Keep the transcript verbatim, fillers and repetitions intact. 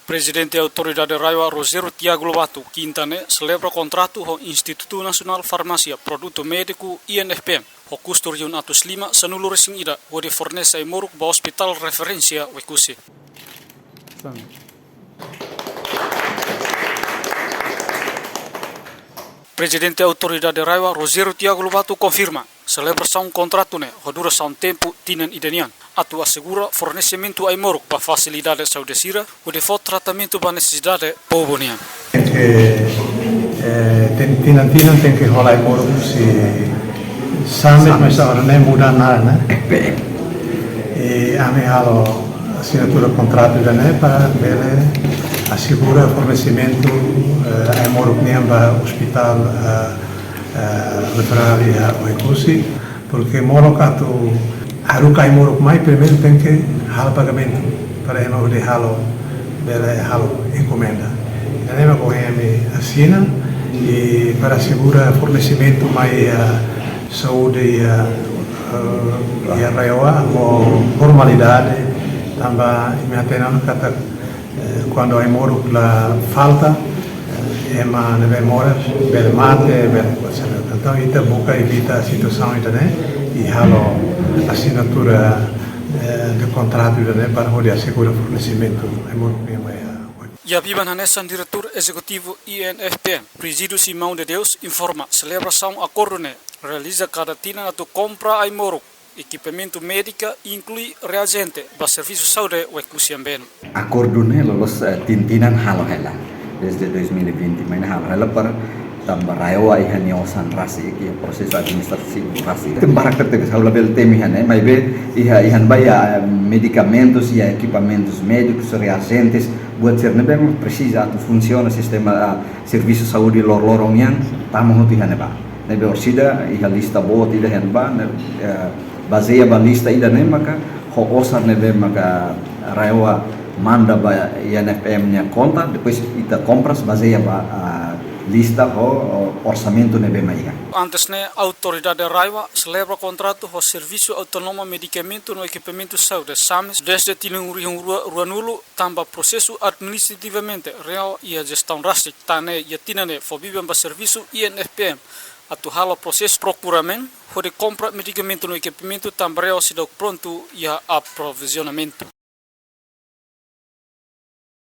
Prezidente Autoridade RAEOA Rogério Tiago Lobato, kinta ne'e, selebra kontratu ho Institutu Nasionál Farmásia Produtu Médiku, I N F P M, ho kustu rihun atus lima sanulu-resin-ida, hodi fornese ai-moruk ba Hospital Referénsia Oekusi. Prezidente Autoridade RAEOA Rogério Tiago Lobato konfirma selebrasaun kontratu ne'e ho durasaun tempu tinan ida nian, atu asegura fornesimentu ai-moruk ba fasilidade saúde sira, hodi fó tratamentu ba nesesidade povu nian. Tenke, eh, ten, tinan-tinan tenke hola ai-moruk husi SAMES, mas agora ne'e muda naran, ne'e? I ami halo asinatura kontratu ida-ne'e para bele asegura fornesimentu, eh, ai-moruk nian ba Hospital, eh, eh, Referál iha Oekusi, porque molok atu haruka ai-moruk mai, primeiru tenke halo pagamentu para ema hodi halo, bele halo enkomenda. Ida-ne'e mak ami asina, i para asegura fornesimentu mai, eh, saúde iha, eh, iha RAEOA ho normalidade, tanba imi hatene ona katak, eh, kuandu ai-moruk la falta, eh, ema ne'ebé moras bele mate, bele akontese. Entaun, ita buka evita situasaun ida-ne'e i halo asinatura, eh, de kontratu ida-ne'e para hodi asegura fornesimentu ai-moruk nian mai, eh, Iha biban hanesan, Diretór Ezekutivu I N F P M, Prízidu Simão de Deus, informa selebrasaun akordu ne'e realiza kada tinan atu kompra ai-moruk, ekipamentu médika, inklui reajente ba servisu saúde Oekusi Ambeno. Akordu ne'e loloos, eh, tinan-tinan halo hela. Desde dois mil e vinte mai ne'e halo hela para tanba RAEOA iha nia osan rasik, iha prosesu administrativu rasik. Tem barak tebes, ha'u labele temi iha ne'e, maibé iha, iha ne'ebá iha medikamentus, iha ekipamentus médikus, reajentes, buat sira ne'ebé mak presiza atu funsiona sistema, ah, servisu saúde loroloron nian, tama hotu iha ne'ebá. Ne'ebé orsida iha lista boot ida iha ne'ebá, ne'e, eh, bazeia ba lista ida-ne'e maka ho osan ne'ebé maka RAEOA manda ba I N F P M nia konta, depois ita kompras bazeia ba, ah, lista ho, ho orsamentu ne'ebé mak iha. Antes ne'e, Autoridade RAEOA selebra kontratu ho Servisu Autonoma Medikamentu no Ekipamentu Saúde, SAMES, desde tinan rihun rua, ruanulu, tanba prosesu administrativamente RAEOA iha jestaun rasik, tan ne'e iha tinan ne'e fó biban ba servisu I N F P M atu halo prosesu prokuramentu hodi kompra medikamentu no ekipamentu, tanba RAEOA seidauk prontu iha aprovizionamentu.